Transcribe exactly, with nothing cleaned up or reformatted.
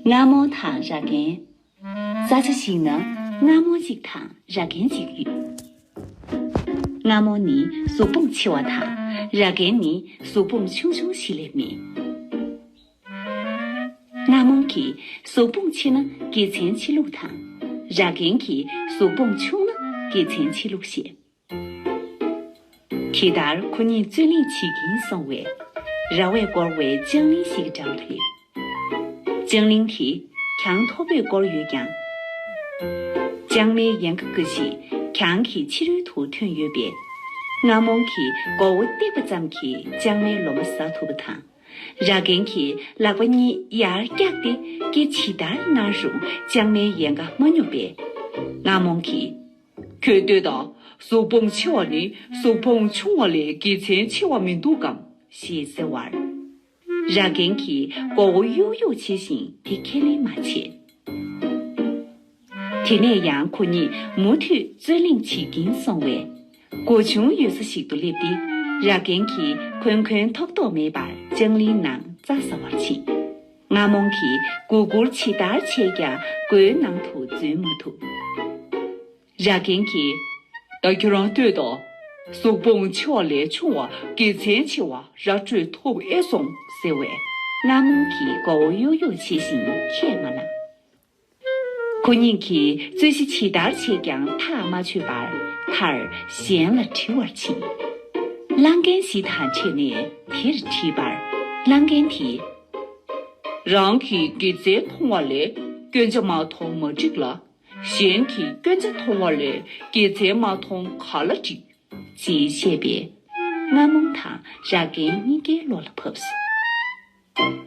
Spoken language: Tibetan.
རྔ་མོང་དང་ར་རྒན། ས་ཆ་ཞིག་ན་རྔ་མོང་གཅིག་དང་ར་རྒན་གཅིག་ཡོད། རྔ་མོང་ནི་གཟུགས་ཕུང་ཆེ་བ་དང་ར་རྒན་ནི་གཟུགས་ཕུང་ཆུང་ཆུང་ཞིག་ལས་མེད། རྔ་མོང་གི་གཟུགས་ཕུང་ཆེ་ན་དགེ་མཚན་ཆེ་ལུགས་དང་། ར་རྒན་གྱི་གཟུགས་ཕུང་ཆུང་ན་དགེ་མཚན་ཆེ་ལུགས་ཞེས། དེ་ལྟར་ཁོ་གཉིས་རྩོད་གླེང་བྱེད་ཀྱིན་སོང་བས། ར་བས་བསྐོར་བའི་ལྕང་གླིང་ཞིག་གི་འགྲམ་དུ་སླེབས། ལྕང་གླིང་དེ་གྱང་མཐོ་པོས་བསྐོར་ཡོད་ཀྱང་། ལྕང་མའི་ཡལ་ག་འགའ་ཞིག་གྱང་གི་ཕྱི་རོལ་དུ་ཐོན་ཡོད་པས། རྔ་མོང་གིས་མགོ་བོ་བཏེགས་པ་ཙམ་གྱིས་ལྕང་མའི་ལོ་མ་ཟ་ཐུབ་པ་དང་། ར་རྒན་གྱིས་ལག་པ་གཉིས་ཡར་བཀྱགས་ཏེ་སྐད་ཇི་ལྟར་ངར་རུང་ལྕང་མའི་ཡལ་ག་མ་སྙོབ་པས། རྔ་མོང་གིས། ཁྱོད་ལྟོས་དང་། གཟུགས་ཕུང་ཆེ་བ་ནི་གཟུགས་ཕུང་ཆུང་བ་ལས་དགེ་མཚན་ཆེ་བ་མི་འདུག་གམ། ཞེས་ཟེར་བར། ར་རྒན་གྱིས་མགོ་བོ་གཡུག་གཡུག་བྱེད་བཞིན་དེ་ཁས་ལེན་མ་བྱས། དེ་ནས་ཡང་ཁོ་གཉིས་མུ་མཐུད་རྩོད་གླེང་བྱེད་ཀྱིན་སོང་བས། སྒོ་ཆུང་ཡོད་ས་ཞིག་ཏུ་སླེབས་ཏེ། ར་རྒན་གྱིས་གོན་གོན་ཐོགས་ཐོགས་མེད་པར་ལྕང་གླིང་ནང་རྩྭ་ཟ་བར་ཕྱིན། རྔ་མོང་གིས་སྒུར་སྒུར་ཇི་ལྟར་བྱས་ཀྱང་སྒོའི་ནང་དུ་འཛུལ་མ་ཐུབ། ར་རྒན་གྱིས། ད་ཁྱོད་རང་ལྟོས་དང་། གཟུགས་ཕུང་ཆེ་བ་ལས་ཆུང་བ་དགེ་མཚན་ཆེ་བ་ར་སྤྲོད་ཐུབ་ཨེ་སོང་ཟེར་བས། རྔ་མོང་གིས་མགོ་བོ་གཡུག་གཡུག་བྱེད་བཞིན་ཁས་མ་བླངས། ཁོ་གཉིས་ཀྱིས་རྩོད་གཞི་ཇི་ལྟར་བྱས་ཀྱང་ཐག་མ་ཆོད་པར་མཐར་གཞན་ལ་དྲི་བར་ཕྱིན། གླང་རྒན་ཞིག་དང་འཕྲད་ནས་དེར་དྲིས་པར། གླང་རྒན་དེས། རང་གིས་དགེ་མཚན་མཐོང་བ་ལས་སྐྱོན་ཆ་མ་མཐོང་མ་འགྲིག་ལ། གཞན་གྱིས་སྐྱོན་ཆ་མཐོང་བ་ལས་དགེ་མཚན་མ་མཐོང་ག་ལ་འགྲིག། ཅེས་བཤད་པས། རྔ་མོང་དང་ར་རྒན་གཉིས་ཀའི་བློ་ལ་བབས་སོ།